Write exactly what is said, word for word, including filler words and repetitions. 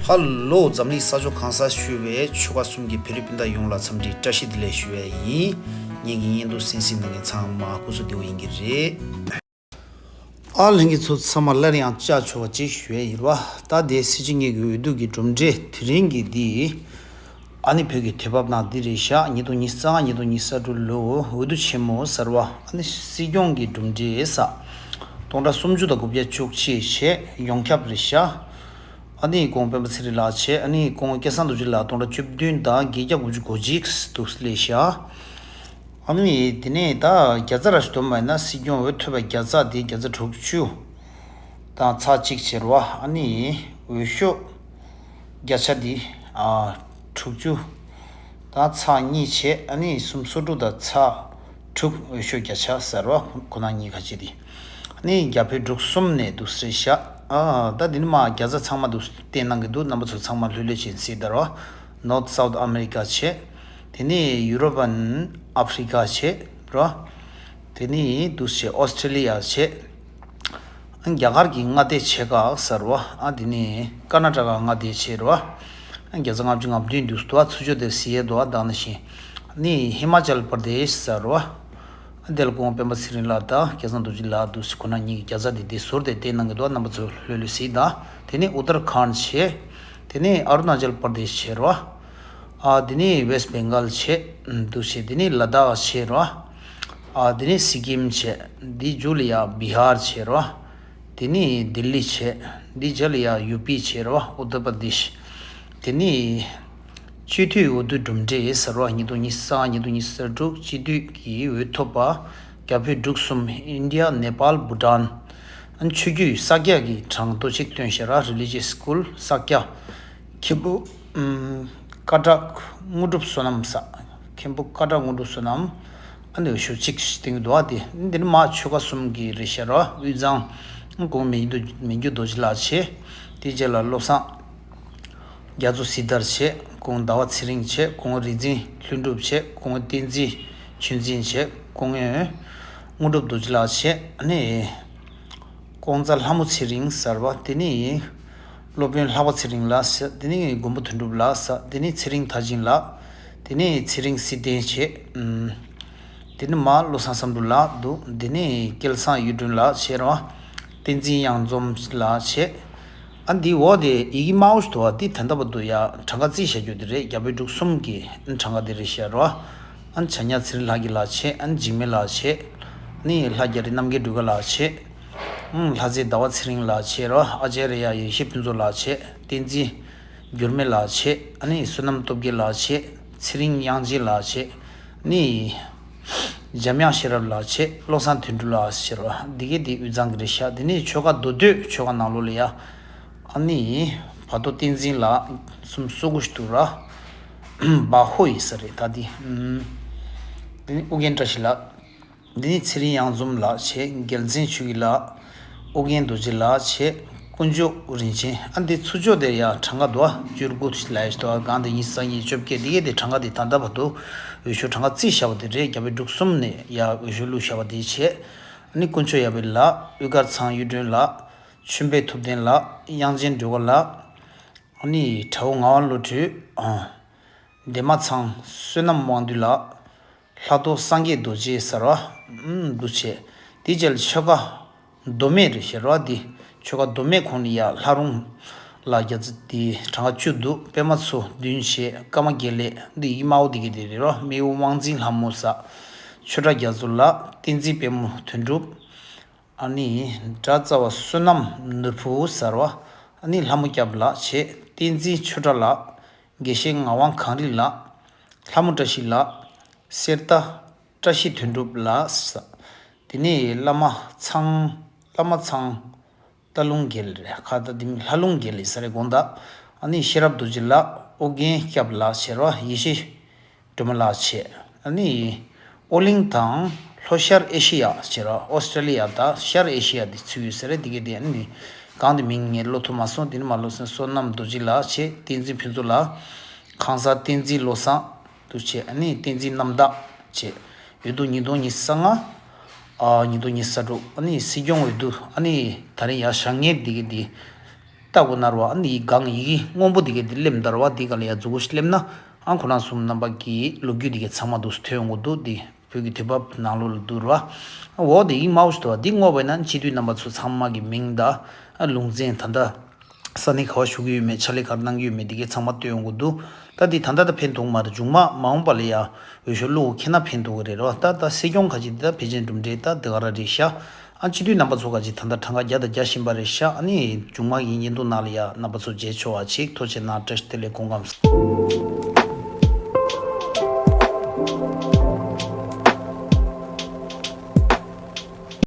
ཧ་ལོ། འཛམ་གླིང་ས་ཕྱོགས་གང་སར་བཞུགས་པའི་ཆོལ་ཁ་གསུམ་གྱི་བོད་རིགས་སྤུན་ཟླ་ཡོངས་ལ་འཚམས་འདྲི་བཀྲ་ཤིས་བདེ་ལེགས་ཞུ་ཡས་ཡིན། ངེད་ཀྱི་བརྙན་ཐུང་གསན་གཟིགས་གནང་མཁན་ཚང་མ་སྐུ་གཟུགས་བདེ་པོ་ཡིན་གྱི་རེད། ཨ་ལྷན་རྒྱས་ཚོ་ཚང་མ་སླར་ཡང་བཅར་ཆོག་པ་ཅིག་ཞུ་ཡས་ཡིན་པ། ད་དེ་སྲིད་སྤྱི་གཉིས་ཀྱི་འོས་བསྡུ་གི་གྲུབ་འབྲས་དེ་རིང་གི་འདི། ཨ་ནི་བོད་ཀྱི་དུས་བབ་ནང་འདི་རེད་ཤག་ཉིས་སྟོང་ཉི་ཤུ་རྩ་ལྔ་ཉིས་སྟོང་ཉི་ཤུ་རྩ་དྲུག་ལོའི་འོས་བསྡུ་ཆེན་མོ་ཟེར་བ། ཨ་ནི་སྲིད་སྐྱོང་གི་གྲུབ་འབྲས་ས་སྟོང་ཕྲག་སུམ་ཅུ་དང་དགུ་བརྒྱ་བཅུ་གཅིག་བྱས་ཡོངས་ཁྱབ་རེད་ཤག་ཨ་ནི་ཁོང་སྤེན་པ་ཚེ་རིང་ལགས་བྱས། ཨ་ནི་ཁོང་སྐལ་བཟང་རྡོ་རྗེ་ལགས་སྟོང་ཕྲག་བཅུ་བདུན་དང་བརྒྱད་བརྒྱ་དགུ་བཅུ་གོ་གཅིག་འདུག་སླེབས་ཤག་ཨ་ནི་དེ་ནས་ད་བརྒྱ་རྩ་ར་ཞིག་བསྡོམས་པ་ཡིན་ན་སྲིད་སྐྱོང་འོས་ཐོབ་པའི་བརྒྱ་རྩ་དེ་བརྒྱ་རྩ་དྲུག་ཅུ་དང་ཚེག་གཅིག་བྱས་རེད་བ། ཨ་ནི་འོས་ཤོག་བརྒྱ་ཆ་དེ་ཨ་དྲུག་ཅུ་དང་ཚེག་གཉིས་བྱས། ཨ་ནི་སུམ་སོ་དྲུག་དང་ཚེག་དྲུག་འོས་ཤོག་བརྒྱ་ཆ་ཟེར་བ་ཁོ་ན་གཉིས་ཁ་ཅིག་དེ། ཨ་ནི་རྒྱ་བོད་འབྲུག་གསུམ་ནས་འདུག་སེ་བཞག་ཨ་ད་དེ་ནི་མ་བརྒྱ་རྩ་ཚང་མ་འདུག་བསྟན་གནང་གི་འདུག་རྣམ་པ་ཚོ་ཚང་མ་ལྷོད་ལྷོད་བྱས་གཟིགས་དང་རོ། North South America བྱས། དེ་ནས་European Africa བྱས་རོ། དེ་ནས་འདུག་སེ་Australia བྱས། ཨ་རྒྱ་གར་གྱི་མངའ་སྡེ་ཆེ་ཁག་ཟེར་བ། ཨ་དེ་ནས་ཀར་ན་ཊ་ཀ་མངའ་སྡེ་བྱས་རོ། ཨ་བརྒྱ་རྩ་ལྔ་བཅུ་ང་བདུན་འདུག་སྟོ། ཨ་ཚུར་ཕྱོགས་དེར་གཟིགས་ཡས་འདུག་ཨ་དེ་ནང་བཞིན། ཨ་ནི་ཧི་མ་ཅལ་པར་དེཤ་ཟེར་རོ། ཨ་དེ་ལ་ཁོང་སྤེན་པ་ཚེ་རིང་ལགས་དང་སྐལ་བཟང་རྡོ་རྗེ་ལགས་འདུག་སེ་ཁོ་ན་གཉིས་ཀྱི་བརྒྱ་རྩ་དེ་དེ་ཟུར་དེ་བསྟན་གནང་གི་འདུག་རྣམ་པ་ཚོ་ལྷོད་ལྷོད་གཟིགས་དང་། དེ་ནས་ཨུ་ཏར་ཁཱན་བྱས། དེ་ནས་ཨ་རུ་ན་ཅལ་པར་དེཤ་བྱས་རོ། ཨ་དེ་ནས་ཝེསྟ་བེང་གལ་བྱས། འདུག་སེ་དེ་ནས་ལ་དྭགས་བྱས་རོ། ཨ་དེ་ནས་སི་ཀིམ་བྱས། དེ་མཇུག་ལ་ཡ་བི་ཧར་བྱས་རོ། དེ་ནས་ལྡི་ལི་བྱས། དེ་རྗེས་ལ་ཡ་ཡུ་པི་བྱས་རོ། ཨུ་ཏར་པར་དེཤ། དེ་ནས་སྤྱི་འཐུས་འོས་བསྡུ་གྲུབ་འབྲས་ཟེར་བ་ཉིས་སྟོང་ཉི་ཤུ་རྩ་ལྔ་ཉིས་སྟོང་ཉི་ཤུ་རྩ་དྲུག་སྤྱི་འཐུས་ཀྱི་འོས་ཐོབ་པ་རྒྱ་བོད་འབྲུག་གསུམ། ཨིན་ཌི་ཡ་ནེ་པཱལ་བྷུ་ཊཱན། ཨ་ནི་ཆོས་བརྒྱུད་ས་སྐྱ་གི་གྲངས་ཐོ་ཅིག་བཏོན་ཤག་ར། རི་ལི་ཇི་ཡས་སི་ཀུལ་ས་སྐྱ། མཁན་པོ་ཨམ་ཀ་བྲག་དངོས་གྲུབ་བསོད་ནམས་ས། མཁན་པོ་ཀ་བྲག་དངོས་གྲུབ་བསོད་ནམས། ཨ་ནི་འོས་ཤོག་གཅིག་བཏོན་གྱི་འདུག་ཨ་དེ་འདི་ནི་མ་ཆོལ་ཁ་གསུམ་གྱི་རེད་ཤག་ར། དབུས་གཙང་ཁོང་མི་འགྱུར་མི་འགྱུར་རྡོ་རྗེ་ལགས་བྱས། དེ་རྗེས་ལ་བློ་བཟང་རྒྱ་མཚོ་སྲི་ཐར་བྱས། ཁོང་ཟླ་བ་ཚེ་རིང་བྱས། ཁོང་རིག་འཛིན་ལྷུན་གྲུབ་བྱས། ཁོང་བསྟན་འཛིན་ཆོས་འཛིན་བྱས། ཁོང་དངོས་གྲུབ་རྡོ་རྗེ་ལགས་བྱས། ཨ་ནི་ཀོང་ཙ་ལྷ་མོ་ཚེ་རིང་ཟེར་བ། དེ་ནི་སློབ་དཔོན་ལྷག་པ་ཚེ་རིང་ལགས་ཟེར། དེ་ནི་མགོན་པོ་དོན་གྲུབ་ལགས་ཟེར། དེ་ནི་ཚེ་རིང་མཐར་ཕྱིན་ལགས། དེ་ནི་ཚེ་རིང་སྲིད་བརྟན་བྱས། ཨམ། དེ་ནི་མ་བློ་བཟང་བསམ་འགྲུབ་ལགས་འདུག་དེ་ནི་སྐལ་བཟང་གཡུ་སྒྲོན་ལགས་བྱས་རོ། བསྟན་འཛིན་གཡང་འཛོམས་ལགས་བྱས། ཨ་འདི་འོག་དེ་ཡི་གེ་དམར་པོ་ཞིག་འདུག་བ། འདི་ད་ལྟ་བར་དུ་ཡ་གྲངས་ཀ་རྩིས་བྱ་རྒྱུ་དེ་རེད། རྒྱ་བོད་འབྲུག་གསུམ་གྱི་གྲངས་ཀ་དེ་རེད་ཤག་རོ། ཨ་བྱ་ཉ་ཚེ་རིང་ལྷ་རྒྱལ་ལགས་བྱས། ཨ་འཇིགས་མེད་ལགས་བྱས། ནི་ལྷ་རྒྱ་རི་རྣམ་རྒྱལ་སྒྲོལ་དཀར་ལགས་བྱས། ཨང་ལྷ་རྩེ་ཟླ་བ་ཚེ་རིང་ལགས་བྱས་རོ། ཨ་ཅཱརྱ་ཡེ་ཤེས་ཕུན་ཚོགས་ལགས་བྱས། བསྟན་འཛིན་འགྱུར་མེད་ལགས་བྱས། ཨ་ནི་བསོད་ནམས་སྟོབས་རྒྱལ་ལགས་བྱས། ཚེ་རིང་དབྱངས་ཅན་ལགས་བྱས། ནི་འཇམ་དབྱངས་ཤེས་རབ་ལགས་བྱས། བློ་བཟང་དོན་གྲུབ་ལགས་བྱས་རོ། འདི་གས་དེ་དབུས་གཙང་གི་རེད་ཤག་དེ་ནས་ཆོལ་ཁ་མདོ་སྟོད་ཆོལ་ཁ་ནང་ལོགས་ལ་ཡ། ཨ་ནི་བར་དོ་བསྟན་འཛིན་ལགས་སུམ་སོ་དགུ་ཞིག་འདུག་ར། བ་ཧོ་ཡིན་ས་རེད་ད་འདི། ཨུམ། དེ་ནི་ཨོ་རྒྱན་བཀྲ་ཤིས་ལགས། འདི་ནི་ཚེ་རིང་གཡང་འཛོམས་ལགས་བྱས། རྒྱལ་མཚན་ཆོས་སྐྱིད་ལགས། ཨོ་རྒྱན་རྡོ་རྗེ་ལགས་བྱས། དཀོན་མཆོག་རིན་ཆེན། ཨ་འདི་ཚུར་ཕྱོགས་དེར་ཡ་གྲངས་ཀ་འདུག་བ། བཅུ་དགུ་ལབ་ཡས་ཞིག་འདུག་བ། གང་དེ་ཉི་ཤུ་རྩ་གཉིས། བཅོ་བརྒྱད། འདི་གས་དེ་གྲངས་ཀ་དེ་ད་ལྟ་བར་དུ་འོས་ཤོག་གྲངས་ཀ་རྩིས་བཞག་པ་དེ་རེད། རྒྱ་བོད་འབྲུག་གསུམ་ནས་ཡ་འོས་ཤོག་བླུགས་བཞག་པ་དེ་བྱས། ཨ་ནི་དཀོན་མཆོག་ཡར་འཕེལ་ལགས། དབུ་དཀར་ཚང་གཡུ་སྒྲོན་ལགས། ཆོས་འཕེལ་ཐུབ་བསྟན་ལགས། དབྱངས་ཅན་སྒྲོལ་དཀར་ལགས། ཨ་ནི་དགྲ་བོ་ངག་དབང་བློ་གྲོས། ཨ། འདན་མ་ཚང་བསོད་ནམས་དབང་འདུས་ལགས། ལྷ་ཐོ་སངས་རྒྱས་རྡོ་རྗེ་ཟེར་བ། ཨུམ། འདུག་བྱས། དེ་རྗེས་ལ་ཆོལ་ཁ་མདོ་སྨད་རེད་ཤག་ར། འདི་ཆོལ་ཁ་མདོ་སྨད་ཁོངས་ནས་ཡ་ལྷ་རུང་ལགས་བརྒྱ་རྩ་དེ་གྲངས་ཀ་བཅུ་འདུག་པད་མ་མཚོ་བདུན་བྱས། ཀརྨ་དགེ་ལེགས། འདི་ཡི་གེ་དམར་པོ་དེ་གས་དེ་རེད་ར། སྨད་དབུ་དབང་འཛིན་ལྷ་མོ་ས། ཆོས་གྲགས་རྒྱ་མཚོ་ལགས། བསྟན་འཛིན་པད་མ་དོན་གྲུབ། ཨ་ནི་དགྲ་རྩ་བ་བསོད་ནམས་ནོར་བུ་ཟེར་བ། ཨ་ནི་ལྷ་མོ་སྐྱབས་ལགས་བྱས། བསྟན་འཛིན་ཆོས་གྲགས་ལགས། དགེ་བཤེས་ངག་དབང་གངས་རི་ལགས། ལྷ་མོ་བཀྲ་ཤིས་ལགས། གསེར་རྟ་བཀྲ་ཤིས་དོན་གྲུབ་ལགས། དེ་ནས་བླ་མ་ཚང་བླ་མ་ཚང་རྟ་ལུང་རྒྱལ་རེད་ཁ། ད་དེ་མིན་ལྷ་ལུང་རྒྱལ་ཡིན་ས་རེད་དགོངས་དག་ཨ་ནི་ཤེས་རབ་རྡོ་རྗེ་ལགས། ཨོ་རྒྱན་སྐྱབས་ལགས་བྱས་ར། ཡེ་ཤེས་སྒྲོལ་མ་ལགས་བྱས། ཨ་ནི་ཨོ་གླིང་དང་ལྷོ་ཤར་ཨེ་ཤི་ཡ་བྱས་ར། ཨོ་སི་ཀྲི་ལི་ཡ་དང་ཤར་ཨེ་ཤི་ཡ་དེ་ཚུད་ཡོད་ས་རེད། དེ་གས་དེ་ཨ་ནི་གང་དེ་མིང་ངས་བློ་ཐུབ་མ་སོང་། དེ་ནི་མ་བློ་སེང་བསོད་ནམས་རྡོ་རྗེ་ལགས་བྱས། བསྟན་འཛིན་ཕུན་ཚོགས་ལགས། ཁང་གསར་བསྟན་འཛིན་བློ་བཟང་། འདུག་བྱས། ཨ་ནི་བསྟན་འཛིན་རྣམ་དག་བྱས། འོས་བསྡུ་ཉིས་སྟོང་ཉི་ཤུ་རྩ་ལྔ། ཨ་ཉིས་སྟོང་ཉི་ཤུ་རྩ་དྲུག་ཨ་ནི་སྲིད་སྐྱོང་འོས་བསྡུ་ཨ་ནི་ད་རིང་ཡར་བཞེངས་མཁན་འདི་གི་འདི། ལྟ་དགོས་ན་ར་བ། ཨ་ནི་ཡི་གང་ཡི་གེ་སྔོན་པོ་དེ་གའི་དེ་སླེབས་ད་ར་བ། དེ་ག་ལ་ཡ་མཛུ་གུ་ཞིག་སླེབས་ན། ཨ་ཁོ་རང་གསུམ་རྣམ་པ་གི་ལོ་རྒྱུས་དེ་གའི་ཚང་མ་འདུག་སེ་ཐོན་ཡོང་གི་འདུག་དེ་བོད་ཀྱི་དུས་བབ་ནང་ལོགས་ལ་འདུག་ར་བ། འོ་དེ་ཡིག་དམར་པོ་ཞིག་འདུག་བ། འདི་བསྔོགས་པ་ཡིན་ན་སྤྱི་འཐུས་རྣམ་པ་ཚོ་ཚང་མ་གི་མིང་དང་། ཨ་ལུང་ཚན་ད་ལྟ་ས་གནས་ག་བ་བཞུགས་ཀྱི་ཡོད་མེད། ཕྱག་ལས་ག་རེ་གནང་གི་ཡོད་མེད། དེ་གའི་ཚང་མ་སྟོན་ཡོང་གི་འདུག་ད་འདི་ད་ལྟ་ད་ཕན་ཐོགས་མ་རེད། མཇུག་མ་མ་འོངས་པ་ལ་ཡ་འོས་ཤོག་བླུགས་འཁྱེར་ན་ཕན་ཐོགས་ཀྱི་རེད་ར་བ། ད་ད་སྲིད་སྐྱོང་ཁ་ཅིག་ད་ཕལ་ཆེར་གྲུབ་འབྲས་ད་དེ་ག་ར་རེད་ཤག་ཨ་སྤྱི་འཐུས་རྣམ་པ་ཚོ་ཁ་ཅིག་ད་ལྟ་གྲངས་ཀ་བརྒྱ་དང་བརྒྱ་ཕྱིན་པ་རེད་ཤག་ཨ་ནི་མཇུག་མ་ཡིན་ཉིན་ཐོ་ནང་ལ་ཡ་རྣམ་པ་ཚོ་མཇལ་ཆོག་པ་ཅིག་ཐུགས་རྗེ་གནང་། བཀྲ་ཤིས་བདེ་ལེགས། སྐུ་ཁམས་བཟང་།